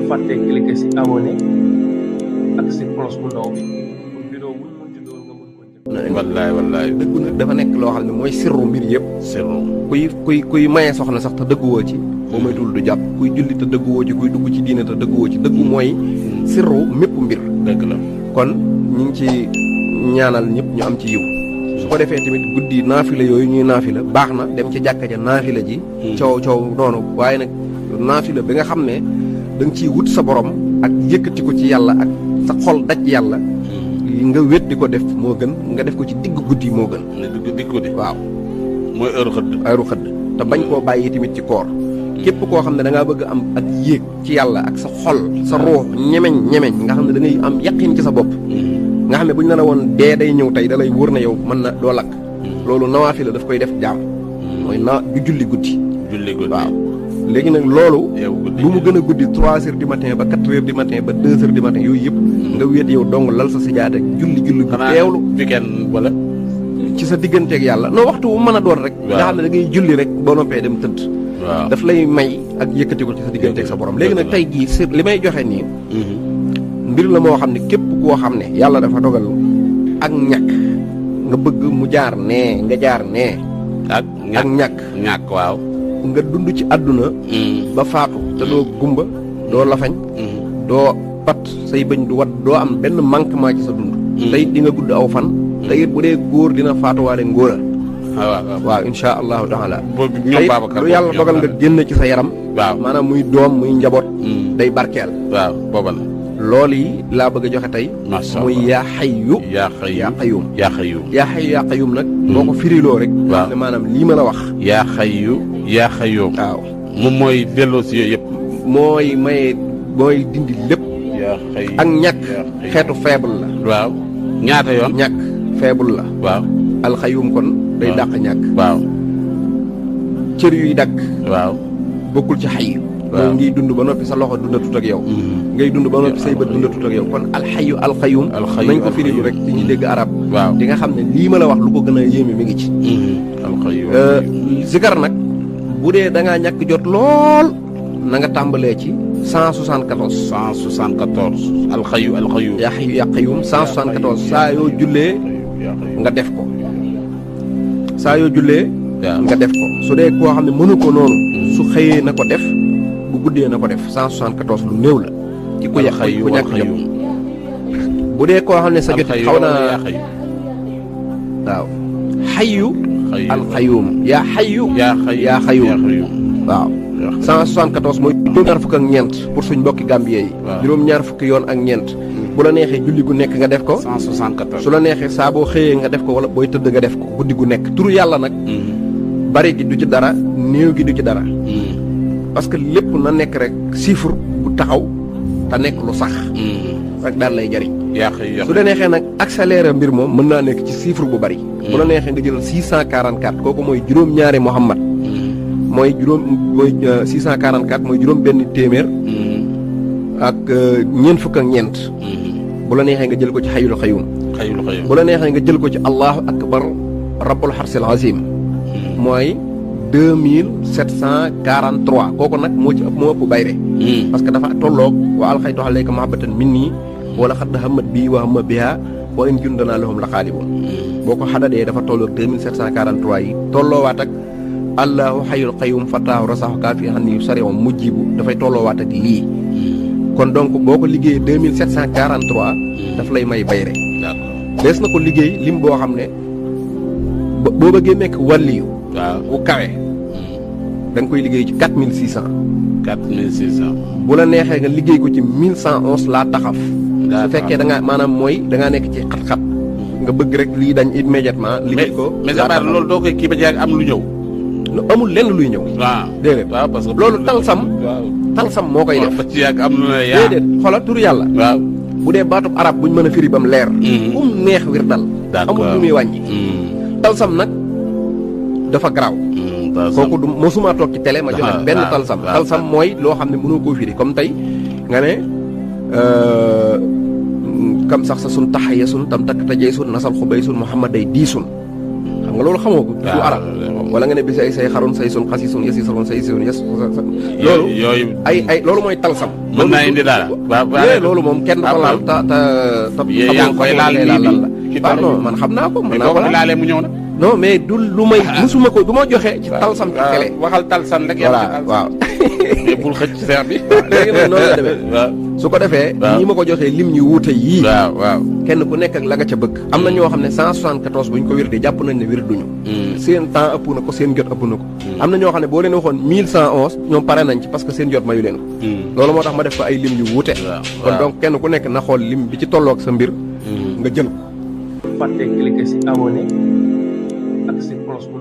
fàtte cliquer si abonné ak si cloche bu ndaw bi pour vidéo bu ñu mën ci doon nga mën ko njëkk. wallaay dëggu nag dafa nekk loo xam ne mooy sirru mbir yëpp. sirru kuy maye soxna sax te dëgguwoo ci. boo moytuwul du jàpp kuy julli te dëgguwoo ci kuy dugg ci diine te dëgguwoo ci dëggu mooy sirru mépp mbir. dëgg la kon ñu ngi ci ñaanal ñëpp ñu am ci yiw. su ko defee tamit guddi naafila yooyu ñuy naafila baax na dem ci jàkka ja naafila ji. coow noonu waaye nag naafila bi nga xam ne da nga ciy wut sa borom ak yëkkati ko ci yàlla ak sa xol daj yàlla. nga wét di ko def moo gën nga def ko ci digg guddi moo gën. digg guddi waaw. mooy heure xëdd. te bañ koo bàyyi tamit ci koor. képp koo xam ne da ngaa bëgg am ak yéeg ci yàlla ak sa xol sa ruux ñemeñ nga xam ne da ngay am yaqin ci sa bopp. nga xam ne bu ñu la woon dee day ñëw tey da lay wóor na yow mën na doo lakk. loolu nawaafila daf koy def jaam. mooy du julli guddi. waaw. léegi nag loolu bu mu gën a guddi 3 heures du matin ba 4 heures du matin ba 2 heures du matin yooyu yëpp nga wéet yow dong lal sa sijaada julli bu teewlu weekend wala ci sa digganteeg yàlla non waxtu bu mën a doon rek nga xam ne da ngay julli rek boo noppee dem tëdd daf lay may ak yëkkati ko ci sa digganteeg sa borom léegi nag tey jii li may joxe nii mbir la moo xam ne képp koo xam ne yàlla dafa dogal ak ñàkk nga bëgg mu jaar nee nga jaar nee ak ñàkk waaw nga dund ci àdduna ba faatu te doo gumba doo lafañ doo pat say bëñ du wat doo am benn manquement ci sa dund tey di nga gudd aw fan te it bu dee góor dina faatuwaale ngóora waaw insha allahu taala tey lu yàlla dogal nga génn ci sa yaram maanaam muy doom muy njaboot day barkeel waaw booba la loolu yi laa bëgg a joxe tey muy yaa xayyu yaa qayyum yaa qayyum nag boo ko firiloo rek ne maanaam lii ma la wax yaa xayyu yaa qayyum waaw moom mooy delloo si yooyu yëpp mooy dindi lépp ak ñàkk xeetu faible la waaw ñaata yoon ñàkk faible la waaw alxayum kon day dàq ñàkk waaw cër yuy dagg waaw bokkul ci xayyu mooy ngiy dund ba noppi sa loxo dundatut ak yow ngay dund ba noppi say bët dundatut ak yow kon alxayu alxayum nañ ko firilu rek ci ñi dégg arab di nga xam ne lii ma la wax lu ko gën a yéeme mi ngi ci alxayum zikar nag bu dee da ngaa ñàkk jot lool na nga tàmbalee ci 174 alxayu yaa xayu yaa qayum 174 saa yoo jullee nga def ko nga def ko su dee koo xam ne mënu ko noonu su xëyee na ko def bu guddee na ko def 174 lu néew la ci ku ñàkk jot bu dee koo xam ne sa jot xaw naa waaw xayu alxayum yaa xayu yaa xayum waaw 174 mooy juróom-ñaar fukk ak ñeent pour suñ mbokki gambie yi juróom-ñaar fukki yoon ak ñeent bu la neexee julli gu nekk nga def ko 174 su la neexee saa boo xëyee nga def ko wala booy tëdd nga def ko guddi gu nekk turu yàlla nag bari gi du ci dara néew gi du ci dara parce que lépp na nekk rek chiffre bu taxaw te nekk lu sax rek daal lay jariñ su la neexee nag accélérer mbir moom mën naa nekk ci chiffre bu bari bu la neexee nga jël 644 kooku mooy juróom-ñaari Muhammad mooy 644 mooy juróom benn téeméer ak ñeent fukk ak ñeent bu la neexee nga jël ko ci xayul xayum bu la neexee nga jël ko ci allahu akbar rabbul xarsil azim mooy 2743 kooku nag moo ci ëpp moo ëpp bayre parce que dafa tolloog wa alxaytu alayka mahabbatan minni wala xadd hammat bii wa hamma biha wa in jundana lahum la xaaliboon boo ko xadadee dafa tolloog 2743 yi tolloowaat ak allahu xayul qayum fataahu rasaxu kaa fi xam ni yu sariwam mujjibu dafay tolloowaat ak lii kon donc boo ko liggéeyee 2743 daf lay may bayre dees na ko liggéey lim boo xam ne boo bëggee nekk wàlliyu bu kawe da nga koy liggéey ci 4600 bu la neexee nga liggéey ko ci 1111 laa taxaf su fekkee da nga maanaam mooy da ngaa nekk ci xat-xat nga bëgg rek lii dañ immédiatement liggéey ko mais loolu doo koy kii ba jeex am lu ñëw amul lenn luy ñëw déedéet parce que loolu talsam moo koy def ba ci yàgg am lu ne déedéet xoolal turu yàlla bu dee baatub arab buñ mën a firi bam leer neex wir dal amul lu muy wàññi talsam nag dafa garaaw kooku du mosuma toog ci télé ma joxe benn talsam mooy loo xam ne mënoo koo firi comme tey nga ne kam sax sa sun taxaya sun tam takk tajey sun nasal xubay sun muhammad day dii sun xam nga loolu xamoo ko du arab wala nga ne bi say xarun say sun xasi sun yasi sun say sun yes loolu yooyu ay loolu mooy talsam mën naa indi dara loolu moom kenn ko laal ta yaa ngi koy laal nii waaw non man xam naa ko mën naa ko laalee mu ñëw na non mais du lu may musuma ko du ma joxe ci talsam ci télé waxal talsam rek voilà waaw mais bul xëcc seex bi léegi nag noonu la demee su ko defee ñi ma ko joxee lim ñu wuute yii waaw kenn ku nekk ak la nga ca bëgg am na ñoo xam ne 174 bu ñu ko wér di jàpp nañ ne wér duñu seen temps ëpp na ko seen jot ëpp na ko am na ñoo xam ne boo leen waxoon 1111 ñoom pare nañ ci parce que seen jot mayu leen ko loolu moo tax ma def ko ay lim yu wuute kon donc kenn ku nekk na xool lim bi ci tolloog sa mbir nga jël fàtte cliquer si abonné ak si cloche bu